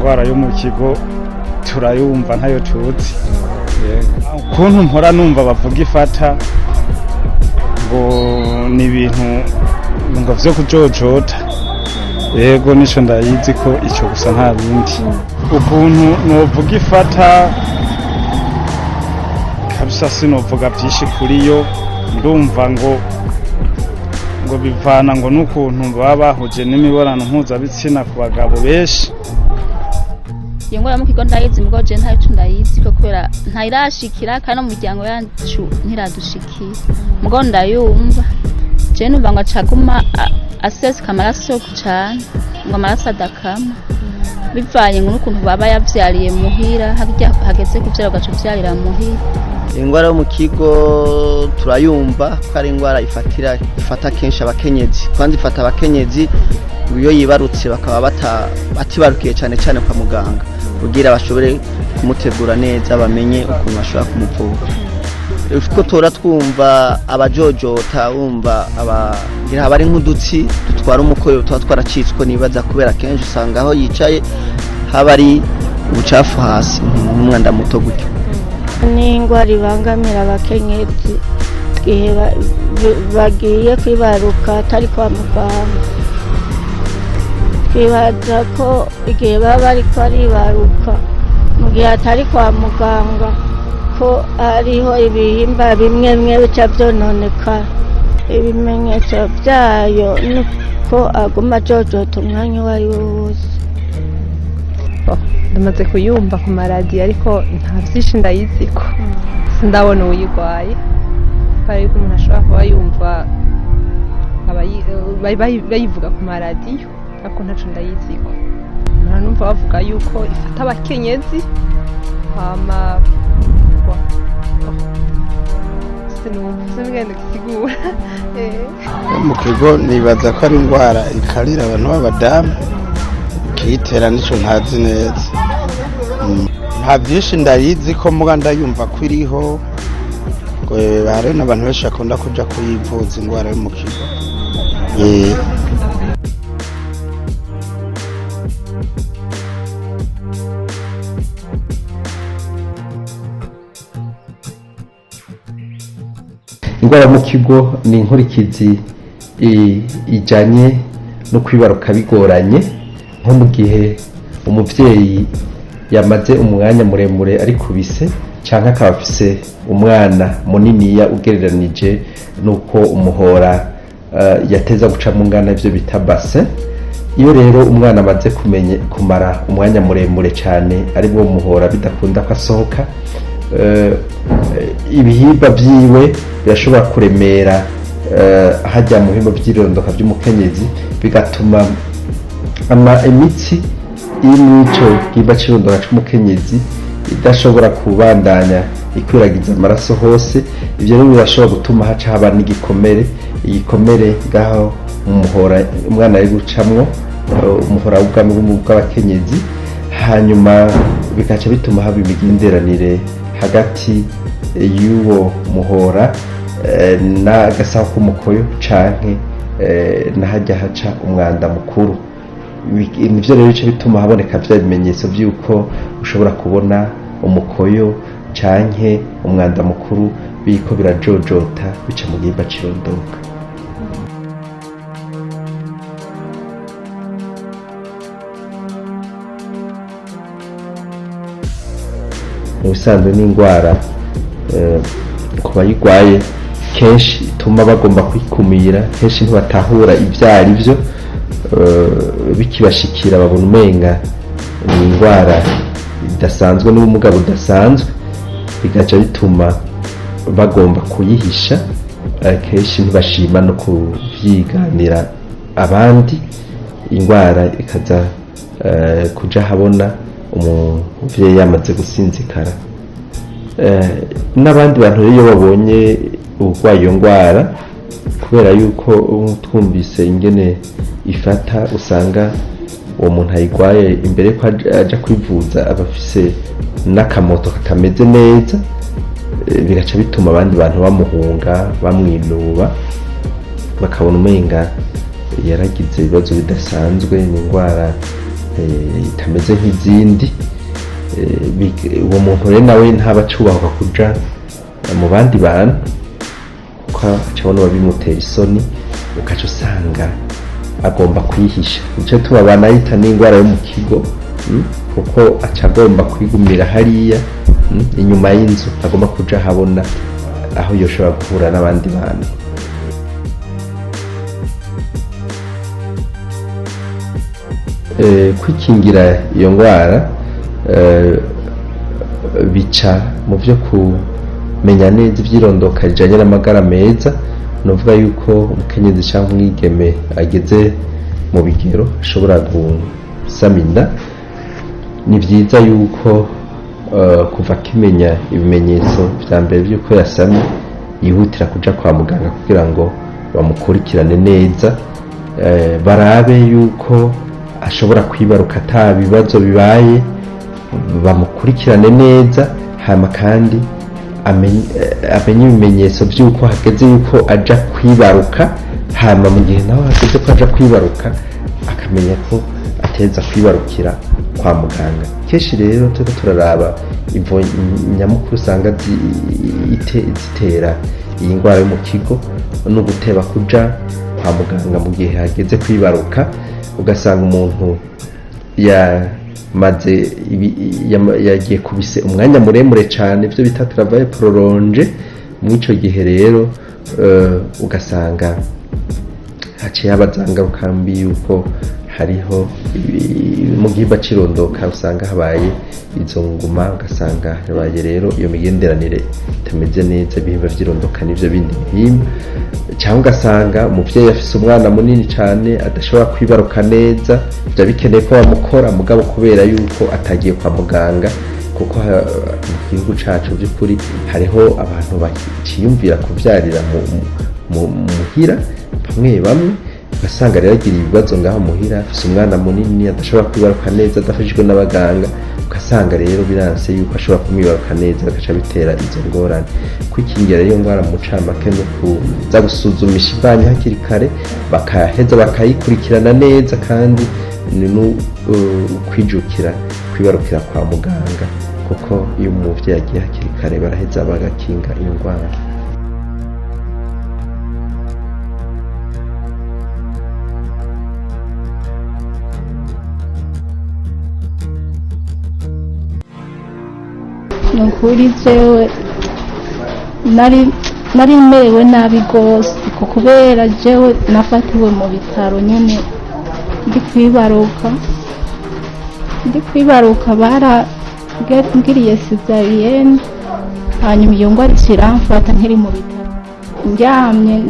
Indwara yo mu kigo turayumva, ntayo tuzi. Ukuntu mpora numva bavuga ifata ngo ni ibintu ngo vyo kujojota. Yego, nico ndayizi ko ico gusa, nta bindi. Ukuntu novuga ifata kabisa, sinovuga byinshi kuri yo. Ndumva ngo bivana ngo n'ukuntu baba bahuje n'imibonano mpuzabitsina ku bagabo benshi. Iyo ngwara mu kigo ndayizi, mugabo je ntaco ndayizi ko kubera ntayirashikira, kandi no mu miryango yacu ntiradushikira, mugabo ndayumva. Je numva ngo acaguma aseseka amaraso cane, ngo amaraso adakama, bivanye ngo n'ukuntu baba yavyariye muhira. Harya hageze kuvyara ugaca uvyarira muhira. Indwara yo mu kigo turayumva ko ari indwara ifatira, ifata kenshi abakenyezi. Kwanza ifata abakenyezi iyo yibarutse bakaba batibarukiye cyane cyane kwa muganga, kugira bashobore kumutegura neza, bamenye ukuntu bashobora kumuvura. Uko tora twumva abajojota, wumva ngira haba ari nk'udutsi dutwara umukoyo tuba twaracitswe, nibaza kubera kenshi usanga aho yicaye haba ari ubucafu hasi, nk'umwanda muto gutyo. Ni indwara ibangamira abakenyezi igihe bagiye kwibaruka atari kwa muganga. Twibaza ko igihe baba bariko baribaruka mu gihe atari kwa muganga, ko hariho ibihimba bimwe bimwe bica vyononekara. Ibimenyetso vyayo ni ko aguma ajojota umwanya uwo ari wo wose. Ndamaze kuyumva ku maradiyo, ariko nta byinshi ndayiziko, sindabona uwuyirwaye. Kubera yuko umuntu ashobora kuba yumva bayivuga ku maradiyo, ariko ntaco ndayiziko. Numva bavuga yuko ifata abakenyezi, hama sinumva sinigenda gisigura. Mu kigo nibaza ko ari indwara ikarira abantu b'abadamu. Kiyitera nico ntazi neza. Nta byinshi ndayizi ko muga ndayumva ko iriho, ngo hariho n'abantu benshi bakunda kuja kuyivuza indwara yo mu kigo. Indwara yo mu kigo ni inkurikizi ijanye no kwibaruka bigoranye, nko mu gihe umuvyeyi yamaze umwanya muremure ari kubise, canke akaba afise umwana muniniya ugereranije n'uko umuhora yateza guca mu ngana, ivyo bita bassin. Iyo rero umwana amaze kumara umwanya muremure cyane ari bwo muhora bidakunda ko asohoka, ibihimba vyiwe birashobora kuremera hajya mu bihimba vy'irondoka vy'umukenyezi, bigatuma imitsi iri mw'ico gihimba c'irondoka c'umukenyezi idashobora kubandanya ikwiragiza amaraso hose. Ivyo rero birashobora gutuma haca haba n'igikomere, igikomere ngaho mu muhora umwana ari gucamwo, umuhora w'ubwami bw'abakenyezi. Hanyuma bigaca bituma haba imigenderanire hagati y'uwo muhora n'agasaho k'umukoyo canke n'ahajya haca umwanda mukuru. Nivyo rero bica bituma haboneka vya bimenyetso vy'uko ushobora kubona umukoyo canke umwanda mukuru biriko birajojota bica mu gihimba c'irondoka. Mu bisanzwe n'indwara ku bayirwaye kenshi ituma bagomba kwikumira. Kenshi ntibatahura ibyo ari byo. Bikibashikira babona umenga ni indwara idasanzwe n'ubumuga budasanzwe, bigaca bituma bagomba kuyihisha. Kenshi ntibashima no kubyiganira abandi. Indwara ikaza kuja habona umuvyeyi yamaze gusinzikara. N'abandi bantu rero iyo babonye uburwayi iyo ndwara, kubera yuko ubu twumvise ingene ifata, usanga uwo muntu ayirwaye imbere yuko aja kwivuza aba afise n'akamoto katameze neza, bigaca bituma abandi bantu bamuhunga, bamwinuba, bakabona umenga yaragize ibibazo bidasanzwe, ni indwara Itameze nk'izindi. Uwo muntu rero nawe ntaba acubahwa kuja mu bandi bantu, kuko aca abona bimutera isoni, ugaca usanga agomba kwihisha. Nico gituma banayita n'indwara yo mu kigo, kuko aca agomba kwigumira hariya, inyuma y'inzu, agomba kuja ahabona aho yoshobora guhura n'abandi bantu. Kwikingira iyo ndwara bica mu byo kumenya neza ibyirondoka rijanye n'amagara meza. Nuvuga yuko umukenyezi cyangwa umwigeme ageze mu bigero ashobora gusama inda, ni byiza yuko kuva akimenya ibimenyetso vya mbere vy'uko yasamye, yihutira kuja kwa muganga kugira ngo bamukurikirane neza, barabe yuko ashobora kwibaruka ata bibazo bibaye, bamukurikirane neza. Hama kandi amenye ibimenyetso by'uko hageze yuko aja kwibaruka. Hama mu gihe nawe hageze ko aja kwibaruka, akamenya ko ateza kwibarukira kwa muganga. Kenshi rero turiko turaraba imvo nyamukuru usanga zitera iyi ndwara yo mu kigo, no guteba kuja kwa muganga mu gihe hageze kwibaruka. Ugasanga umuntu yamaze yagiye kubise umwanya muremure cyane, ibyo bita travail prolongé. Muri ico gihe rero ugasanga haciye haba za ngaruka mbi, yuko hariho mu gihimba c'irondoka usanga habaye izo nguma, ugasanga habaye rero iyo migenderanire itameze neza, ibihimba vy'irondoka n'ivyo bindi bihimba. Cyangwa ugasanga umuvyeyi afise umwana munini cane adashobora kwibaruka neza, biba bikeneye ko bamukora, mugabo kubera yuko atagiye kwa muganga, kuko mu gihugu cacu by'ukuri hariho abantu baciyumvira kuvyarira muhira bamwe bamwe, ugasanga rero agira ibibazo ngaho muhira, afise umwana munini adashobora kwibaruka neza adafashijwe n'abaganga, ugasanga rero biranse yuko ashobora kumwibaruka neza, bagaca bitera izo ngorane. Kwikingira iyo ndwara mu ncamake no kuza gusuzumisha imbanyi hakiri kare, bakaheza bakayikurikirana neza, kandi ni kwijukira kwibarukira kwa muganga, kuko iyo umuvyeyi agiye hakiri kare baraheza bagakinga iyo ndwara. Ni ukuri jewe nari merewe nabi rwose, kubera jewe nafatiwe mu bitaro nyine ndi kwibaruka barangiriye césarienne, hanyuma iyo ndwara iramfata nkiri mu bitaro ndyamye,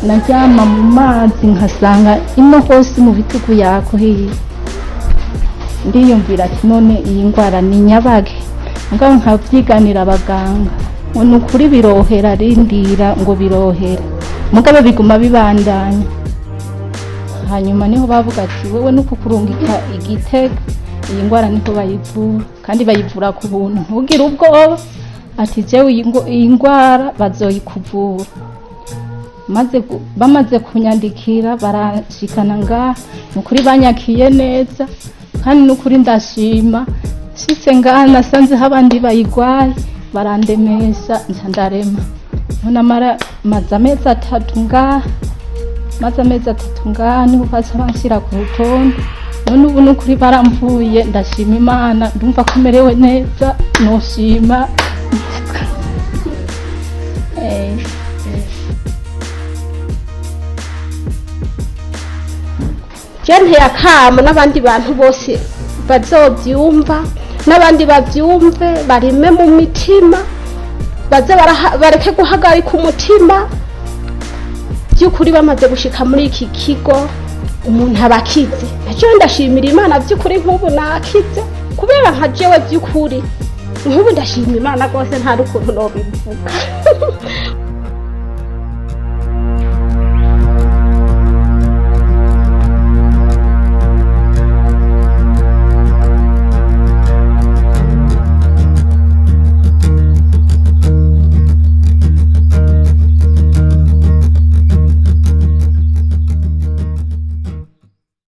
naryama mu mazi nkasanga ino hose mu bitugu yako hiye. Ndiyumvira ati none iyi ndwara ni nyabage? Mugabo nkabyiganira abaganga ngo ni ukuri birohera, rindira ngo birohera, mugabo biguma bibandanya. Hanyuma niho bavuga ati wewe nuko kurungika igitega, iyi ndwara niho bayivura kandi bayivura ku buntu, ntugire ubwoba. Ati jewe iyi ndwara bazoyikuvura. Bamaze kunyandikira baranshikana ngaha, ni ukuri banyakiye neza kandi ni ukuri ndashima. Nshitse ngaha nasanzeho abandi bayigwaye, barandemesha, nca ndarema. None amara maze amezi 3 ngaha, maze amezi 3 ngaha, niho baca banshira ku rutonde. None ubu ni ukuri baramvuye, ndashima Imana, ndumva ko merewe neza, noshima. Nteye akamo n'abandi bantu bose bazobyumva, n'abandi babyumve, barime mu mitima, baze bareke guhagarika umutima. By'ukuri bamaze gushika muri iki kigo umuntu aba akize. Nacyo ndashimira Imana by'ukuri, nk'ubu nakize kubera nka jewe by'ukuri nk'ubu ndashima Imana rwose, nta n'ukuntu nobivuga.